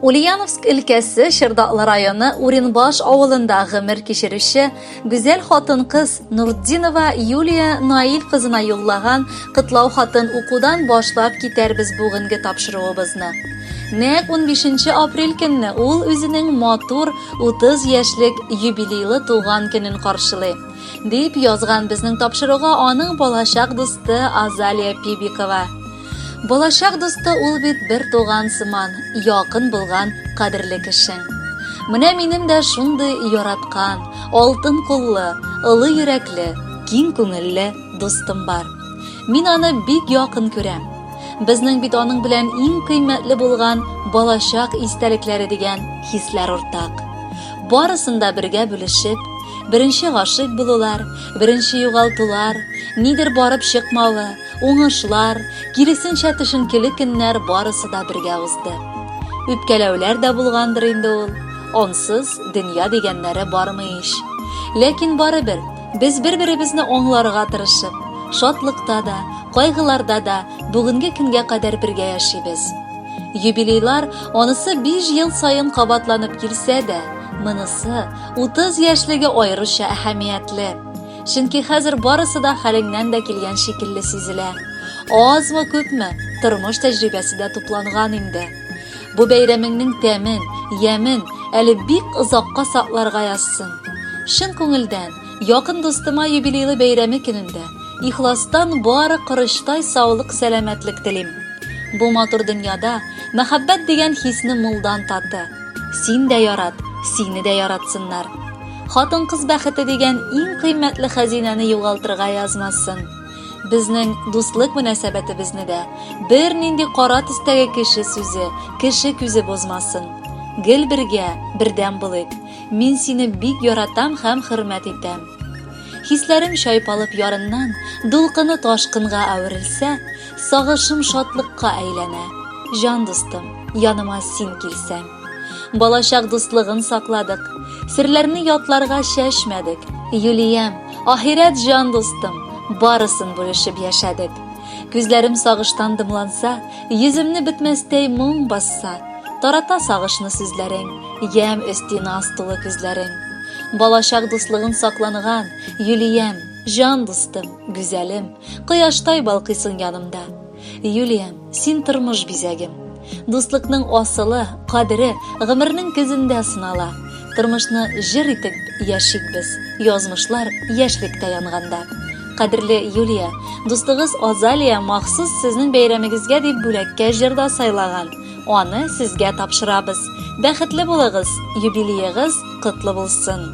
Ульяновск өлкәсе Чырдаклы районы Уринбаш авылында гомер кичерүче гүзәл хатын-кыз Нуртдинова Юлия Наил кызына юллаган котлау хатын укудан башлап китәрбез бүгенге тапшыруыбызны. Нәкъ 15 апрель көнне ул үзенең матур 30 яшьлек юбилейлы туган көнен каршылый. Дип язган безнең тапшыруга аның балачак дусты Азалия Пибикова. Балачак дусты ул бит бер туган сыман, якын булган кадерле кешең. Менә минем дә шундый яраткан, алтын куллы, олы йөрәкле, киң күңелле дустым бар. Мин аны бик якын күрәм. Безнең бит аның белән иң кыйммәтле булган балачак истәлекләре дигән хисләр уртак. Барысын да бергә бүлешеп, беренче гашыйк булулар, беренче югалтулар, нидер барып чыкмавы, Уңышлар, киресенчә төшенкеле көннәр барысы да бергә узды. Үпкәләүләр дә булгандыр инде ул. Ансыз дөнья дигәннәре бармый ич. Ләкин барыбер без бер-беребезне аңларга тырышып, шатлыкта да, кайгыларда да бүгенге көнгә кадәр бергә яшибез. Юбилейлар анысы 5 ел саен кабатланып килсә дә, монысы 30 яшьлеге аеруча әһәмиятле. Чөнки хәзер барысы да хәлеңнән дә килгән шикелле сизелә. Азмы-күпме тормыш тәҗрибәсе дә тупланган инде. Бу бәйрәмеңнең тәмен, ямен әле бик озакка сакларга язсын. Чын күңелдән, якын дустыма юбилейлы бәйрәме көнендә ихластан бары корычтай саулык-сәламәтлек телим. Бу матур дөньяда мәхәббәт дигән хисне мулдан таты. Син дә ярат, сине дә яратсыннар. Хатын-кыз бәхете дигән иң кыйммәтле хәзинәне югалтырга язмасын. Безнең дуслык мөнәсәбәтебезне дә бернинди кара төстәге кеше сүзе, кеше күзе бозмасын. Гел бергә, бердәм булыйк. Мин сине бик яратам һәм хөрмәт итәм. Хисләрем чайпалып ярыннан, дулкыны ташкынга әверелсә, сагышым шатлыкка әйләнә. Җан дустым, яныма син килсәң. Балачак дуслыгын сакладык, серләрне ятларга чәчмәдек. Юлиям, ахирәт җан дустым, барысын бүлешеп яшәдек. Күзләрем сагыштан дымланса, йөземне бетмәстәй моң басса, тарата сагышны сүзләрең, ямь өсти наз тулы күзләрең. Балачак дуслыгын сакланган, Юлиям, җан дустым, гүзәлем, кояштай балкыйсың янымда. Юлиям, син тормыш бизәгем. Дуслыкның асылы, кадере гомернең көзендә сынала. Тормышны җыр итеп яшик без, язмышлар яшьлектә янганда. Кадерле Юлия, дустыгыз Азалия махсус сезнең бәйрәмегезгә дип бүләккә җыр да сайлаган. Аны сезгә тапшырабыз. Бәхетле булыгыз, юбилеегыз котлы булсын!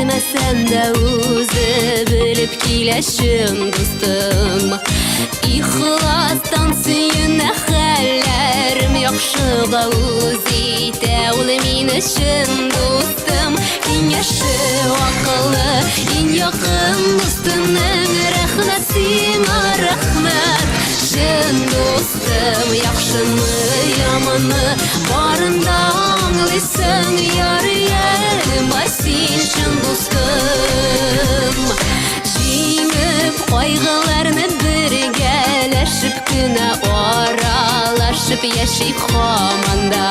Итмәсәм дә үзе белеп килә чын дустым. Ихластан сөенә хәлләрем яхшыга үз итә ул мине чын дустым. Киңәше акыллы иң якын дустымның рәхмәт сиңа рәхмәт. Чын дустым яхшымы яманмы барын да аңлыйсың ярый әле син чын дустым. Җиңеп кайгыларны бергәләшеп кенә аралашып яшик һаман да.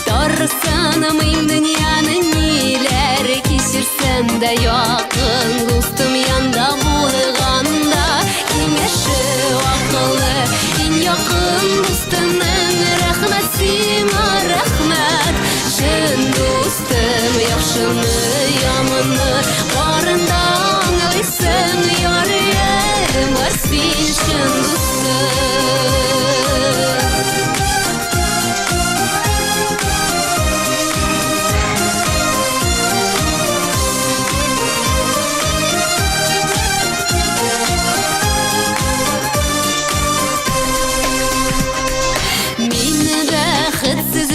Тарсынмыйм дөньяны ниләр кичерсәм дә якын дустым янда булганда киңәше акыллы иң якын дустымның рәхмәт сиңа рәхмәт чын дустым яхшымы яманмы барын да аңлыйсың ярый әле бар син чын дустым. Мин бәхетсез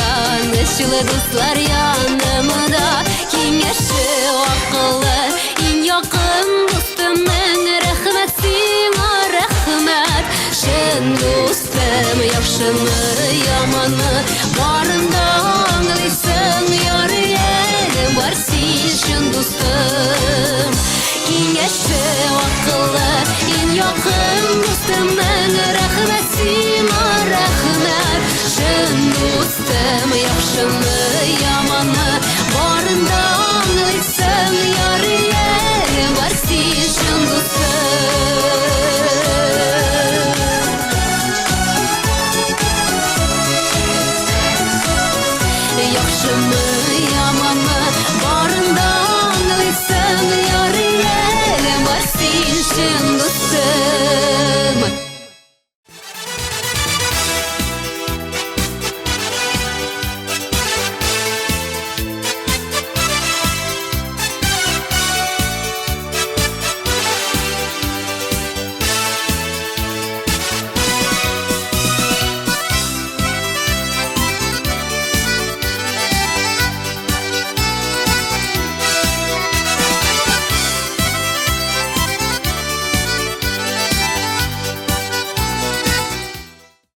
Ышанычлы дуслар янымда, киңәше акыллы, иң якын дустымның рәхмәт сиңа, рәхмәт. Чын дустым, яхшымы, яманмы, барын да аңлыйсың, ярый әле бар син, чын дустым. Киңәше акыллы, иң якын дустымның рәхмәт сиңа, рәхмәт. Чын дустым, яхшымы, яманмы, барын да аңлыйсың, ярый әле бар син, чын дустым. Яхшымы,